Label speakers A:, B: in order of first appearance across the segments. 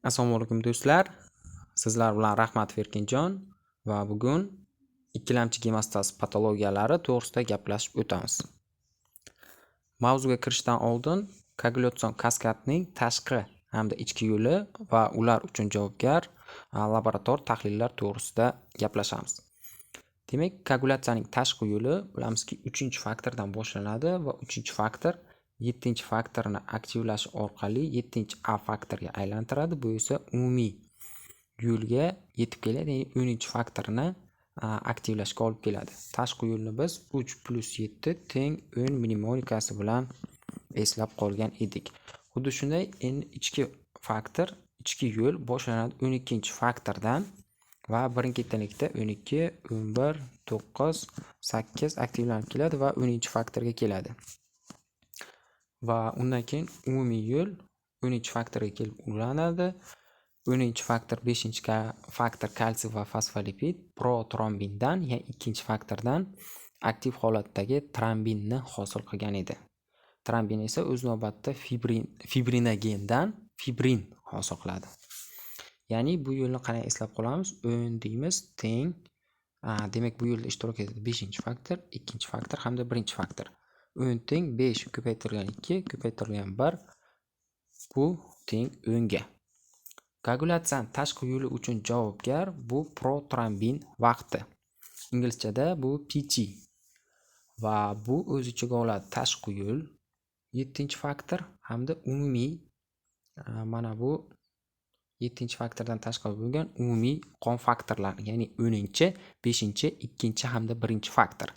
A: Assalomu alaykum, do'stlar. Sizlar bilan Rahmatov Erkinjon va bugun ikkilamchi gemostaz patologiyalari to'g'risida gaplashib o'tamiz. Mavzuga kirishdan oldin koagulyatsion kaskadning tashqi hamda ichki yo'li va ular uchun javobgar laborator tahlillar to'g'risida gaplashamiz. Demak, koagulyatsiyaning tashqi yo'li, bilamizki, 3-faktordan boshlanadi va 3-faktor 7-faktorni aktivlash orqali 7A faktorga aylantiradi. Bu esa umumiy yo'lga yetib keladi, ya'ni 10-faktorni aktivlashga olib keladi. Tashqi yo'lni biz 3 + 7 = 10 mnemonikasi bilan eslab qolgan edik. Xuddi shunday endi ichki faktor, ichki yo'l boshlanadi 12-faktordan va birin-ketinlikda 12, 11, 9, 8 aktivlanib keladi va 10-faktorga keladi. Va undan keyin umumiy yo'l 10-faktorga kelib ulanadi. 10-faktor 5-faktor kalsiy va fosfolipid protrombindan, ya'ni 2-faktordan aktiv holatdagi trombinni hosil qilgan edi. Trombin esa o'z navbatida fibrinogendan fibrin hosil qiladi. Ya'ni bu yo'lni qanday eslab qolamiz? 10 deymiz, teng. Demak, bu yo'lda ishtirok etadi 5-faktor, 2-faktor hamda 1-faktor. 10 teng 5 ko'paytirilgan 2 ko'paytirilgan 1, bu teng 10 ga. Koagulyatsiyaning tashqi yo'li uchun javobgar bu protrombin vaqti. Inglizchada bu PT va bu o'z ichiga oladi tashqi yo'l 7-faktor hamda umumiy, mana bu 7-faktordan tashqari bo'lgan umumiy qon faktorlari, ya'ni 10-chi, 5-chi, 2-chi hamda 1-faktor.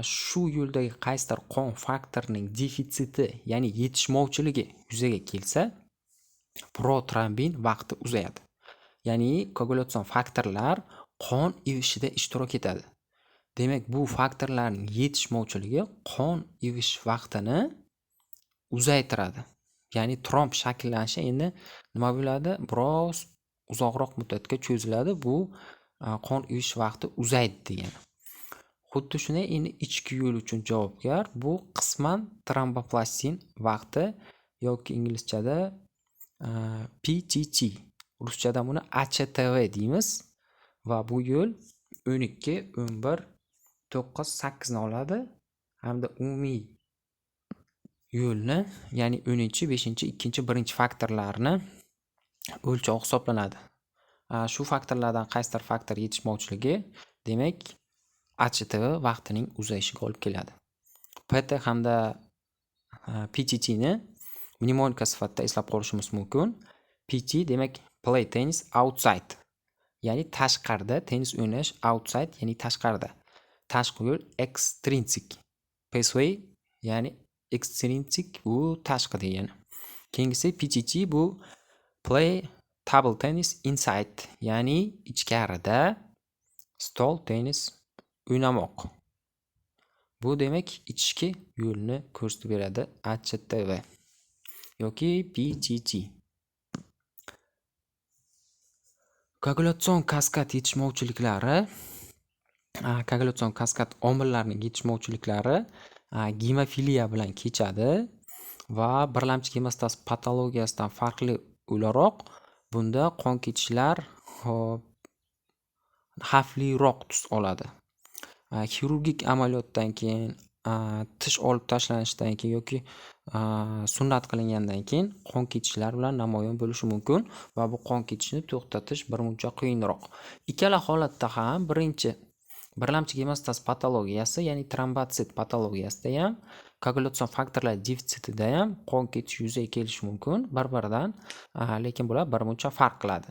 A: Shu yo'ldagi qaysidir qon faktorining defitsiti, ya'ni yetishmovchiligi yuzaga kelsa, protrombin vaqti uzayadi. Ya'ni koagulyatsion faktorlar qon ivishida ishtirok etadi. Demak, bu faktorlarning yetishmovchiligi qon ivish vaqtini uzaytiradi. Ya'ni tromb shakllanishi endi nima bo'ladi? Biroz uzoqroq muddatga cho'ziladi. Bu qon ivish vaqti uzaydi degani. Xuddi shunday endi ichki yo'l uchun javobgar bu qisman tromboplastin vaqti yoki inglizchada PTT, ruschada buni ACTV deymiz va bu yo'l 12, 11, 9, 8 ni oladi hamda umumiy yo'lni, ya'ni 10-chi, 5-chi, 2-chi, 1-faktorlarni o'lchovi hisoblanadi. Shu faktorlardan qaysidir faktor yetishmovchiligi, demak, ACTV vaqtining uzayishiga olib keladi. PT hamda PTT ni mnemonika sifatida eslab qolishimiz mumkin. PT demak play tennis outside, ya'ni tashqarida tennis o'ynash, outside ya'ni tashqarida. Tashqi yo'l extrinsic pathway, ya'ni extrinsic bu tashqi degani. Keyingisi PTT, bu play table tennis inside, ya'ni ichkarida stol tennis o'ynamoq. Bu demak ichki yo'lni ko'rsatib beradi ACTV yoki PTT. Koagulyatsion kaskad yetishmovchiliklari, koagulyatsion kaskad omillarining yetishmovchiliklari gemofiliya bilan kechadi va birlamchi gemostaz patologiyasidan farqli o'laroq bunda qon ketishlar xavfliroq tus oladi. Xirurgik amaliyotdan keyin, tish olib tashlanishidan keyin yoki sunnat qilingandan keyin qon ketishlar bilan namoyon bo'lishi mumkin va bu qon ketishni to'xtatish birmuncha qiyinroq. Ikkala holatda ham birinchi birlamchi gemostaz patologiyasi, ya'ni trombotsit patologiyasida ham, koagulyatsion faktorlar defitsitida ham qon ketish yuzaga kelishi mumkin bir-biridan, lekin bular birmuncha farq qiladi.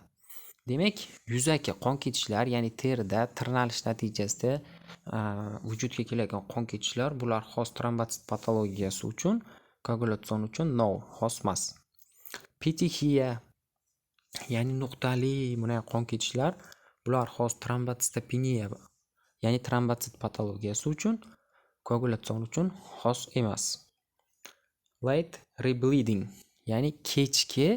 A: Demak, yuzaki qon ketishlar, ya'ni terida tirnalish natijasida vujudga kelayotgan qon ketishlar, bular xos trombotsit patologiyasi uchun, koagulyatsion uchun no, xos emas. Petexiya, ya'ni nuqtali bunday qon ketishlar, bular xos trombotsitopeniya, ya'ni trombotsit patologiyasi uchun, koagulyatsion uchun xos emas. Late rebleeding, ya'ni kechki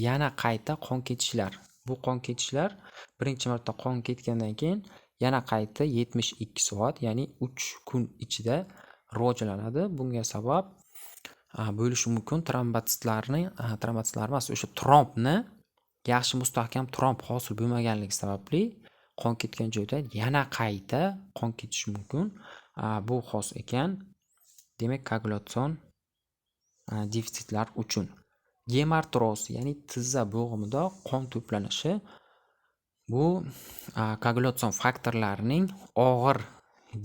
A: yana qayta qon ketishlar. Bu qon ketishlar birinchi marta qon ketgandan keyin yana qayta 72 soat, ya'ni 3 kun ichida rivojlanadi. Bunga sabab bo'lishi mumkin trombotsitlarning, trombotsitlar emas, o'sha trombni Yaxshi mustahkam tromb hosil bo'lmaganligi sababli qon ketgan joyda yana qayta qon ketishi mumkin. Bu xos ekan. Demak, koagulyatsion defitsitlar uchun. Gemartroz, ya'ni tizza bo'g'imida qon to'planishi, bu koagulyatsion faktorlarning og'ir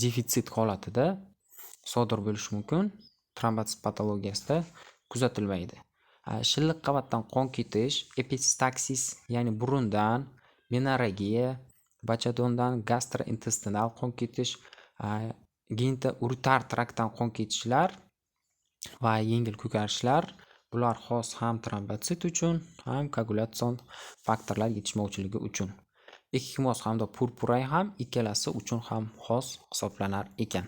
A: defitsit holatida sodir bo'lishi mumkin. Trombotsit patologiyasida kuzatilmaydi. Shilliq qavatdan qon ketish, epistaksis, ya'ni burundan, menoragiya, bachadondan gastrointestinal qon ketish, genitouritar traktdan qon ketishlar va yengil ko'karishlar, bular xos ham trombotsit uchun, ham koagulyatsion faktorlar yetishmovchiligi uchun. Ekimoz hamda purpuray ham ikkalasi uchun ham xos hisoblanar ekan.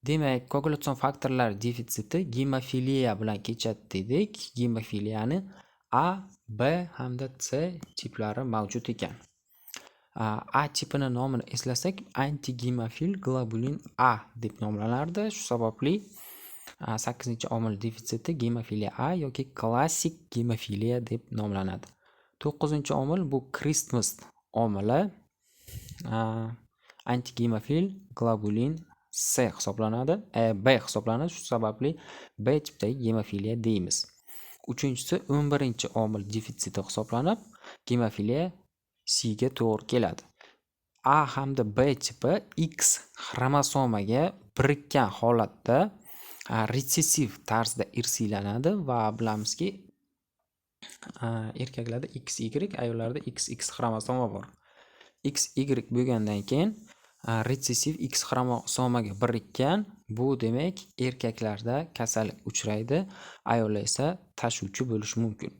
A: Demak, koagulyatsion faktorlar defitsiti gemofiliya bilan kechadi dedik. Gemofiliyani A, B hamda C tiplari mavjud ekan. A tipini nomini eslasak, antigemofil globulin A deb nomlanardi. Shu sababli 8-omil defitsiti gemofiliya A yoki klassik gemofiliya deb nomlanadi. 9-omil bu Christmas omili, antigemofil globulin C hisoblanadi, B hisoblanadi. Shu sababli B tipdagi gemofiliya deymiz. Uchinchisi 11-omil defitsiti hisoblanib, gemofiliya C ga to'g'ri keladi. A hamda B tipi X xromosomaga birikkan holatda retsessiv tarzda irsiylanadi va bilamizki, erkaklarda XY, ayollarda XX xromosoma bor. XY bo'lgandan keyin retsessiv X xromosomaga birikkan, bu demak erkaklarda kasallik uchraydi, ayollar esa tashuvchi bo'lishi mumkin.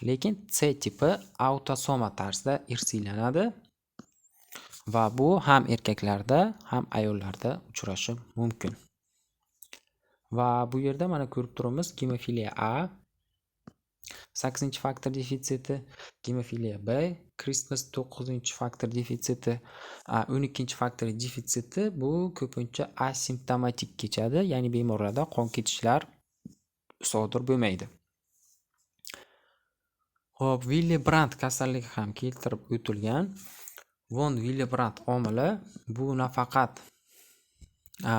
A: Lekin C tipi autosoma tarzda irsiylanadi va bu ham erkaklarda, ham ayollarda uchrashi mumkin. Va bu yerda mana ko'rib turibmiz gemofiliya A, 8-faktor defitsiti, gemofiliya B, Christmas 9-faktor defitsiti, 12-faktor defitsiti bu ko'pincha asimptomatik kechadi, ya'ni bemorlarda qon ketishlar sodir bo'lmaydi. Xo'p, Willebrand kasalligi ham keltirib o'tilgan. Von Willebrand omili bu nafaqat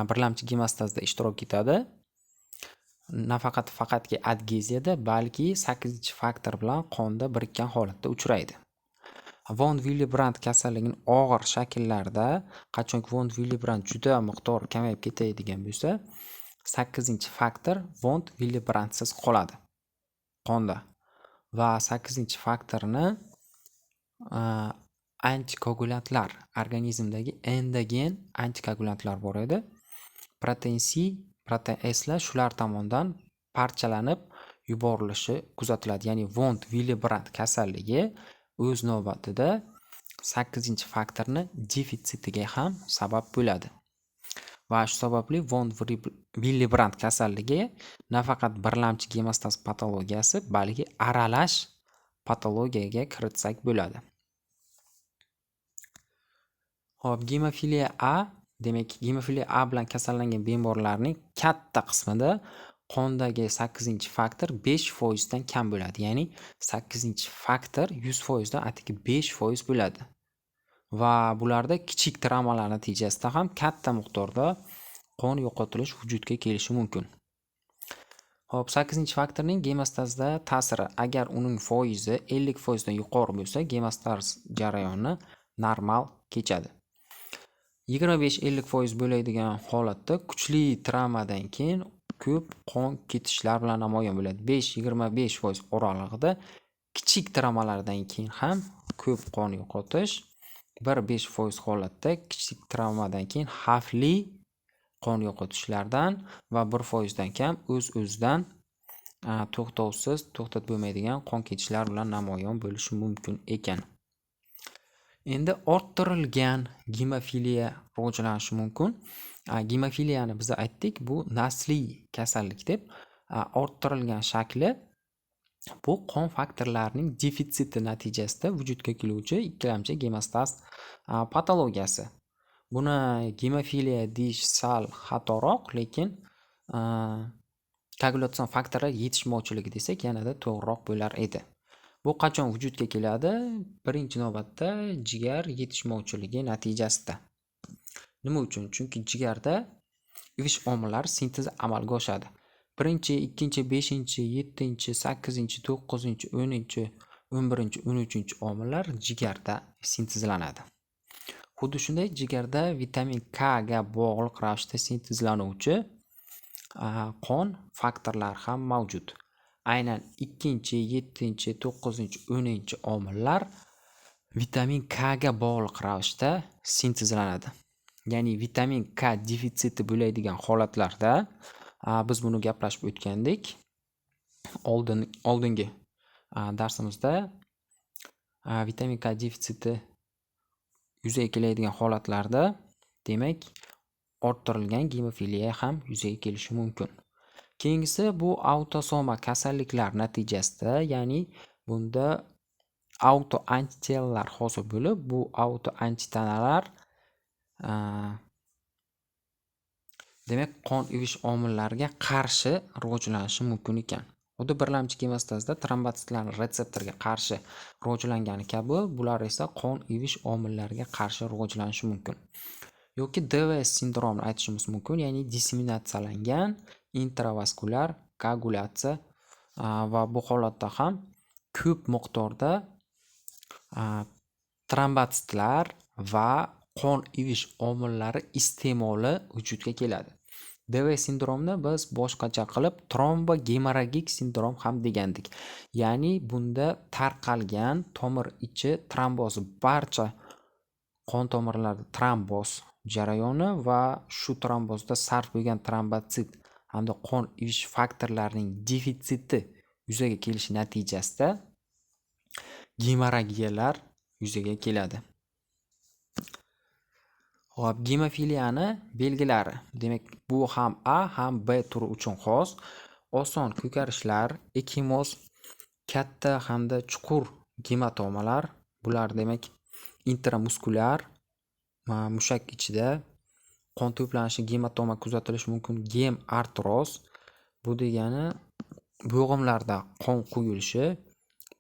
A: birlamchi gemostazda ishtirok etadi, nafaqat faqatki adgeziyada, balki 8-faktor bilan qonda birikkan holatda uchraydi. Von Willebrand kasalligining og'ir shakllarida, qachonki Von Willebrand juda miqdori kamayib ketadigan bo'lsa, 8-faktor Von Willebrandsiz qoladi qonda. Va 8-faktorni antikoagulantlar, organizmdagi endogen antikoagulantlar bor edi. Protein C, protein S lar shular tomonidan parchalanib yuborilishi kuzatiladi. Ya'ni Von Willebrand kasalligi o'z navbatida 8-faktorni defitsitiga ham sabab bo'ladi. Va shu sababli Von Willebrand kasalligi nafaqat birlamchi gemostaz patologiyasi, balki aralash patologiyaga kiritsak bo'ladi. Xo'p, gemofiliya A, demak, gemofiliya A bilan kasallangan bemorlarning katta qismida qondagi 8-faktor 5% dan kam bo'ladi. Ya'ni 8-faktor 100% dan atigi 5% bo'ladi. Va bularda kichik travmalar natijasida ham katta miqdorda qon yo'qotilish vujudga kelishi mumkin. Xo'p, 8-faktorning gemostazda ta'siri, agar uning foizi 50% dan yuqori bo'lsa, gemostaz jarayoni normal kechadi. 25-50% bo'ladigan holatda kuchli travmadan keyin ko'p qon ketishlar bilan namoyon bo'ladi. 5-25% oralig'ida kichik travmalardan keyin ham ko'p qon yo'qotish, 1-5% holatda kichik travmadan keyin xavfli qon yo'qotishlardan va 1% dan kam o'z-o'zidan to'xtovsiz to'xtatib bo'lmaydigan qon ketishlar bilan namoyon bo'lishi mumkin ekan. Endi orttirilgan gemofiliya rivojlanishi mumkin. Gemofiliyani biz aytdik, bu nasliy kasallik deb. Orttirilgan shakli bu qon faktorlarining defitsiti natijasida vujudga keluvchi ikkilamchi gemostaz patologiyasi. Buni gemofiliya deyish sal xatoroq, lekin koagulyatsion faktorlar yetishmovchiligi desak yanada to'g'riroq bo'lar edi. Bu qachon vujudga keladi? Birinchi navbatda jigar yetishmovchiligi natijasida. Nima uchun? Chunki jigarda ivish omillari sintezi amalga oshadi. 1, 2, 5, 7, 8, 9, 10, 11, 13 omillar jigarda sintezlanadi. Xuddi shunday jigarda vitamin K ga bog'liq ravishda sintezlanuvchi qon faktorlari ham mavjud. Aynan 2, 7, 9, 10 omillar vitamin K ga bog'liq ravishda sintezlanadi. Ya'ni vitamin K defitsiti bo'ladigan holatlarda biz buni gaplashib o'tgandik. Oldingi darsimizda vitamin K defitsiti yuzaga keladigan holatlarda, demak, orttirilgan gemofiliya ham yuzaga kelishi mumkin. Keyingisi bu autosoma kasalliklar natijasida, ya'ni bunda autoantitanalar hosil bo'lib, bu autoantitanalar demak qon ivish omillariga qarshi rivojlanishi mumkin ekan. Xuddi birlamchi gemostazda trombotsitlar retseptorga qarshi rivojlangani kabi, bular esa qon ivish omillariga qarshi rivojlanishi mumkin. Yoki DVS sindromini aytishimiz mumkin, ya'ni disseminatsiyalangan intravaskulyar koagulyatsiya va bu holatda ham ko'p miqdorda trombotsitlar va qon ivish omillari iste'moli vujudga keladi. DV sindromini biz boshqacha qilib trombogemorragik sindrom ham degandik. Ya'ni bunda tarqalgan tomir ichi trombozi, barcha qon tomirlarida tromboz jarayoni va shu trombozda sarf bo'lgan trombotsit hamda qon ivish faktorlarining defitsiti yuzaga kelishi natijasida gemorragiyalar yuzaga keladi. Xo'p, gemofiliyani belgilari. Demak, bu ham A, ham B turi uchun xos. Oson ko'karishlar, ekimoz, katta hamda chuqur gematomalar. Bular demak intramuskulyar mushak ichida qon to'planishi gematoma kuzatilishi mumkin. Gemartroz bu degani bo'g'imlarda qon quyilishi,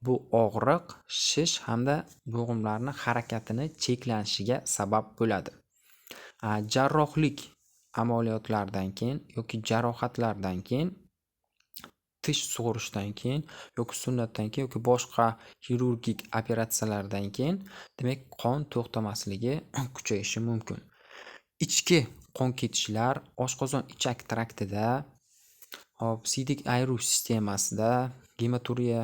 A: bu og'riq, shish hamda bo'g'imlarni harakatini cheklanishiga sabab bo'ladi. Jarrohlik amaliyotlaridan keyin yoki jarohatlardan keyin, tish sug'urishdan keyin yoki sunnatdan keyin yoki boshqa xirurgik operatsiyalardan keyin demak qon to'xtamasligi kuchayishi mumkin. Ichki qon ketishlar oshqozon ichak traktida, hop, siydik ayiruv sistemasida, gematuriya,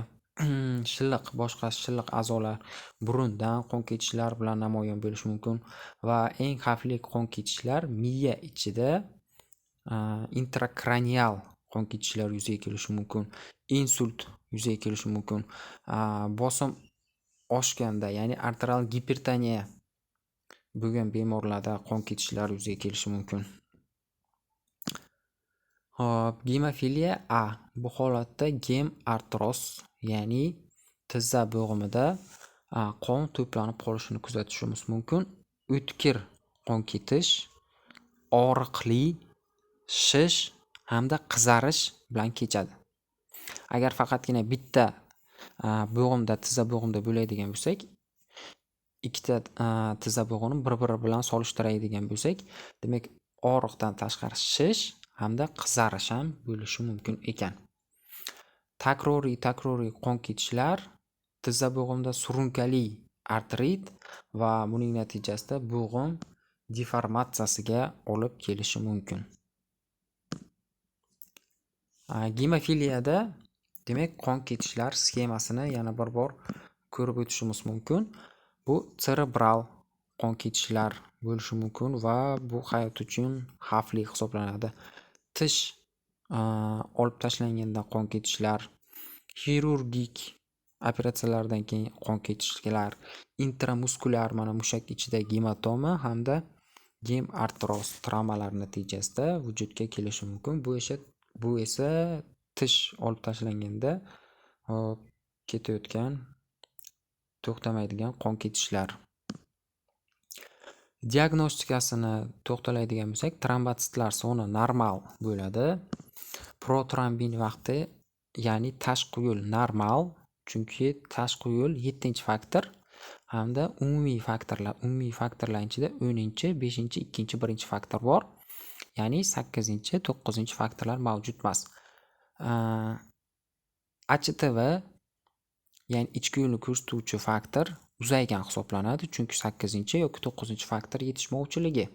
A: shilliq, boshqa shilliq a'zolar, burundan qon ketishlar bilan namoyon bo'lishi mumkin va eng xavfli qon ketishlar miya ichida intrakranial qon ketishlar yuzaga kelishi mumkin, insult yuzaga kelishi mumkin, bosim oshganda, ya'ni arterial gipertoniya bo'lgan bemorlarda qon ketishlar yuzaga kelishi mumkin. Xo'p, gemofiliya A bu holatda gemartroz, ya'ni tizza bo'g'imida qon to'planib qolishini kuzatishimiz mumkin. O'tkir qon ketish, og'riqli shish hamda qizarish bilan kechadi. Agar faqatgina bitta bo'g'imda, tizza bo'g'imda bo'ladigan bo'lsak, ikkita tizza bo'g'imini bir-biri bilan solishtiradigan bo'lsak, demak og'riqdan tashqari shish hamda qizarish ham bo'lishi mumkin ekan. Takroriy qon ketishlar, tizza bo'g'imida surunkali artrit va buning natijasida bo'g'im deformatsiyasiga olib kelishi mumkin. Gemofiliyada demak qon ketishlar sxemasini yana bir bor ko'rib o'tishimiz mumkin. Bu serebral qon ketishlar bo'lishi mumkin va bu hayot uchun xavfli hisoblanadi. Tish olib tashlanganda qon ketishlar, xirurgik operatsiyalardan keyin qon ketishlar, intramuskulyar mana mushak ichida gematoma hamda gemartroz travmalar natijasida vujudga kelishi mumkin. Bu esa tish olib tashlanganda ketayotgan to'xtamaydigan qon ketishlar. Diagnostikasini to'xtaladigan bo'lsak, trombotsitlar soni normal bo'ladi. Protrombin vaqti, ya'ni tashqi yo'l normal. Chunki tashqi yo'l 7-faktor hamda umumiy faktorlar, umumiy faktorlar ichida 10-chi, 5-chi, 2-chi, 1-faktor bor. Ya'ni 8-chi, 9-faktorlar mavjud emas. ACTV, ya'ni ichki yo'lni ko'rsatuvchi faktor uzaygan hisoblanadi, chunki 8-chi yoki 9-faktor yetishmovchiligi.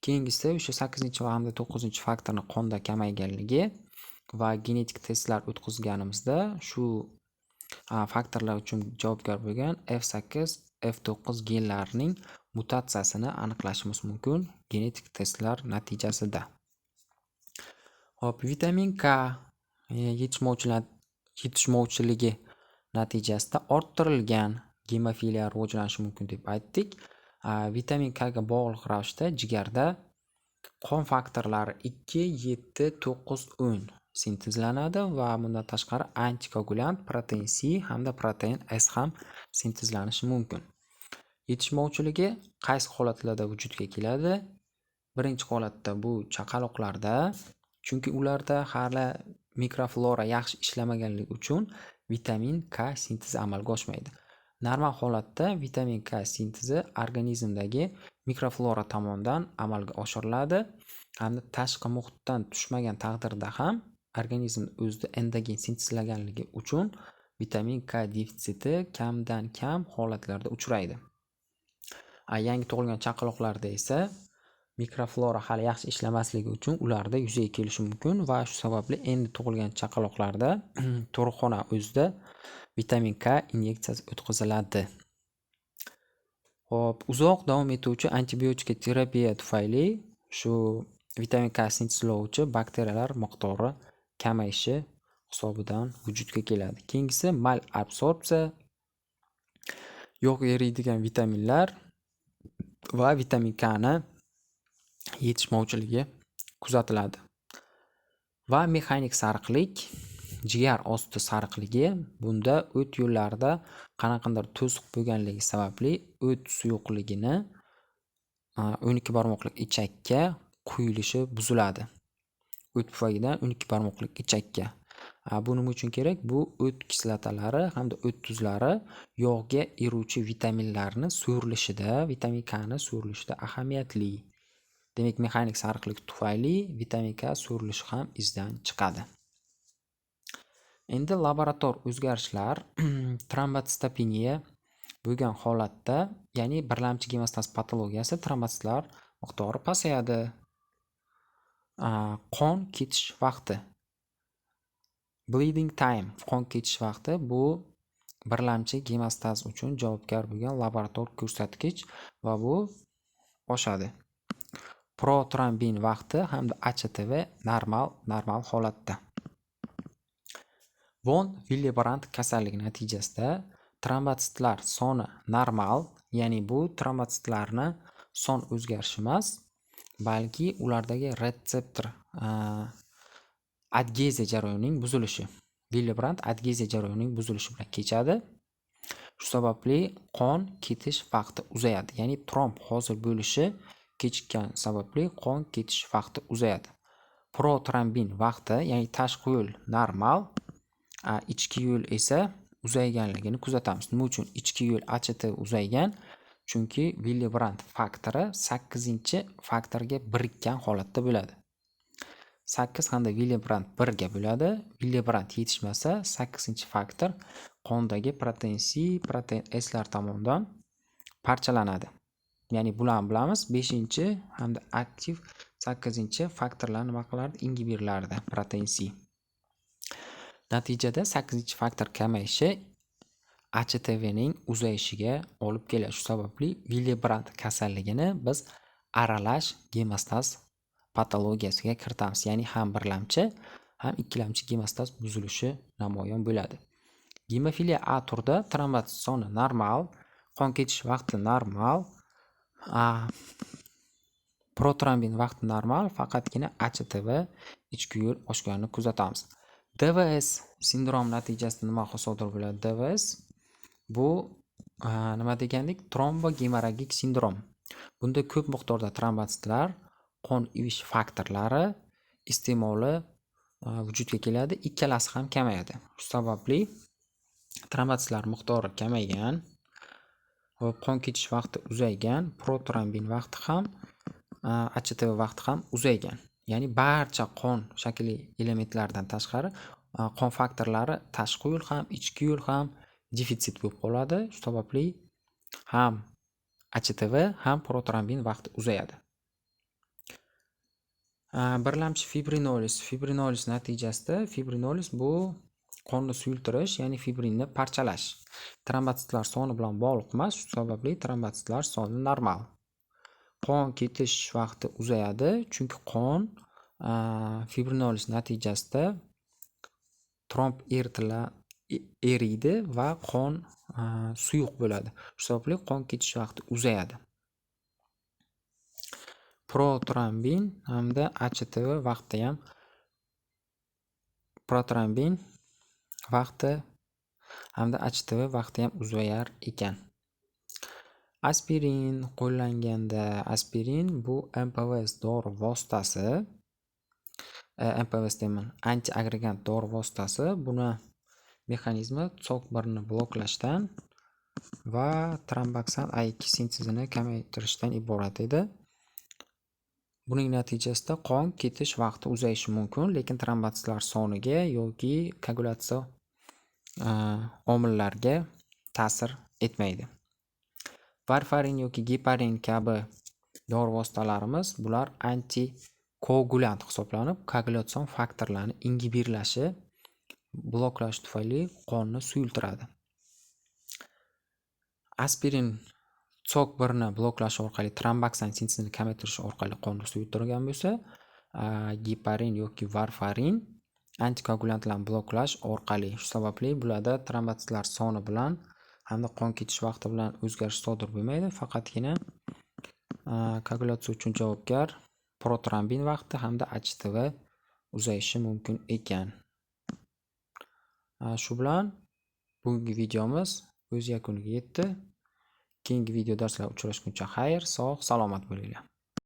A: Keyingisi o'sha 8-chi va hamda 9-faktorni qonda kamayganligi va genetik testlar o'tkazganimizda shu faktorlar uchun javobgar bo'lgan F8, F9 genlarining mutatsiyasini aniqlashimiz mumkin genetik testlar natijasida. Xo'p, vitamin K yetishmovchiligi natijasida orttirilgan gemofiliya rivojlanishi mumkin deb aytdik. Vitamin K ga bog'liq ravishda jigarda qon faktorlari 2, 7, 9, 10 sintezlanadi va bundan tashqari antikoagulyant protein C hamda protein S ham sintezlanishi mumkin. Yetishmovchiligi qaysi holatlarda vujudga keladi? Birinchi holatda bu chaqaloqlarda, chunki ularda hali mikroflora yaxshi ishlamaganligi uchun vitamin K sintezi amalga oshmaydi. Normal holatda vitamin K sintezi organizmdagi mikroflora tomonidan amalga oshiriladi hamda tashqi muhitdan tushmagan taqdirda ham organizm o'zida endogen sintezlaganligi uchun vitamin K defitsiti kamdan kam holatlarda uchraydi. Yangi tug'ilgan chaqaloqlarda esa mikroflora hali yaxshi ishlamasligi uchun ularda yuzaga kelishi mumkin va shu sababli endi tug'ilgan chaqaloqlarda tug'ruqxona o'zida vitamin K inyeksiyasi o'tkaziladi. Xo'p, uzoq davom etuvchi antibiotik terapiya tufayli shu vitamin K sintezlovchi bakteriyalar miqdori kamayishi hisobidan vujudga keladi. Keyingisi malabsorbsiya, yo'q eriydigan vitaminlar va vitamin K ni yetishmovchiligi kuzatiladi. Va mexanik sariqlik, jigar osti sariqligi, bunda o't yo'llarida qanaqandir to'siq bo'lganligi sababli o't suyuqligini 12 barmoqlik ichakka quyilishi buziladi. O't pufagidan 12 barmoqlik ichakka. Bu nima uchun kerak? Bu o't kislotalari hamda o't tuzlari yog'ga eruvchi vitaminlarni so'rilishida, vitamin K ni so'rilishida ahamiyatli. Demak, mexanik sariqlik tufayli vitamin K so'rilishi ham izdan chiqadi. Endi laborator o'zgarishlar trombotsitopeniya bo'lgan holatda, ya'ni birlamchi gemostaz patologiyasi, trombotsitlar miqdori pasayadi. Qon ketish vaqti, bleeding time, qon ketish vaqti bu birlamchi gemostaz uchun javobgar bo'lgan laborator ko'rsatkich va bu oshadi. Protrombin vaqti hamda ACTV normal holatda. Von Willebrand kasalligi natijasida trombotsitlar soni normal, ya'ni bu trombotsitlarni son o'zgarishi emas, balki ulardagi retseptor adgeziya jarayonining buzilishi. Willebrand adgeziya jarayonining buzilishi bilan kechadi. Shu sababli qon ketish vaqti uzayadi. Ya'ni tromb hosil bo'lishi kechikkan sababli qon ketish vaqti uzayadi. Protrombin vaqti, ya'ni tashqi yo'l normal, ichki yo'l esa uzayganligini kuzatamiz. Nima uchun ichki yo'l ACT uzaygan? Chunki Willebrand faktori 8-faktorga birikkan holatda bo'ladi. 8 hamda Willebrand 1 ga bo'ladi. Willebrand yetishmasa 8-faktor qondagi protein C, protein S lar tomonidan parchalanadi. Ya'ni bularni bilamiz, 5 hamda aktiv 8-faktorlar nima qilardi? Ingibirlardi protein C. Natijada 8-faktor kamayishi ACTVning uzayishiga olib keladi. Shu sababli Willebrand kasalligini biz aralash gemostaz patologiyasiga kiritamiz. Ya'ni ham birlamchi, ham ikkilamchi gemostaz buzilishi namoyon bo'ladi. Gemofiliya A turda trombotsit soni normal, qon ketish vaqti normal, protrombin vaqti normal, faqatgina ACTV ichki yo'l oshganini kuzatamiz. DVS sindrom natijasida nima sodir bo'ladi? DVS bu nima degandik? Trombogemorragik sindrom. Bunda ko'p miqdorda trombotsitlar, qon ivish faktorlari iste'moli vujudga keladi, ikkalasi ham kamayadi. Shu sababli Trombotsitlar miqdori kamaygan va qon ketish vaqti uzaygan, protrombin vaqti ham, ACTV vaqti ham uzaygan. Ya'ni barcha qon shakli elementlardan tashqari qon faktorlari tashqi yo'l ham, ichki yo'l ham defitsit bo'lib qoladi. Shu sababli ham ACTV, ham protrombin vaqti uzayadi. Birlamchi fibrinoliz. Fibrinoliz natijasida, fibrinoliz bu qonni suyultirish, ya'ni fibrinni parchalash. Trombotsitlar soni bilan bog'liq emas, shu sababli trombotsitlar soni normal. Qon ketish vaqti uzayadi, chunki qon fibrinoliz natijasida tromb eriydi va qon suyuq bo'ladi. Shu sababli qon ketish vaqti uzayadi. Protrombin hamda ACTV vaqti ham, protrombin vaqti hamda ACTV vaqti ham uzayar ekan. Aspirin qo'llanganda, aspirin bu MPVS dori vositasi, MPVS deyman, antiagregant dori vositasi. Buni mexanizmi COX-1 ni bloklashdan va tromboksan A2 sintezini kamaytirishdan iborat edi. Buning natijasida qon ketish vaqti uzayishi mumkin, lekin trombotsitlar soniga yoki koagulyatsiya omillarga ta'sir etmaydi. Varfarin yoki geparin kabi dori vositalarimiz, bular antikoagulyant hisoblanib, koagulyatsion faktorlarni ingibirlashi, bloklash tufayli qonni suyultiradi. Aspirin COX-1 ni bloklash orqali tromboksan sintezini kamaytirish orqali qonni suyultirgan bo'lsa, geparin yoki varfarin antikoagulyantlarni bloklash orqali. Shu sababli bularda trombotsitlar soni bilan hamda qon ketish vaqti bilan o'zgarish sodir bo'lmaydi. Faqatgina koagulyatsiya uchun javobgar protrombin vaqti hamda ACTV uzayishi mumkin ekan. Shu bilan bugungi videomiz o'z yakuniga yetdi. Keyingi video darslar uchrashguncha xayr, sog', salomat bo'linglar.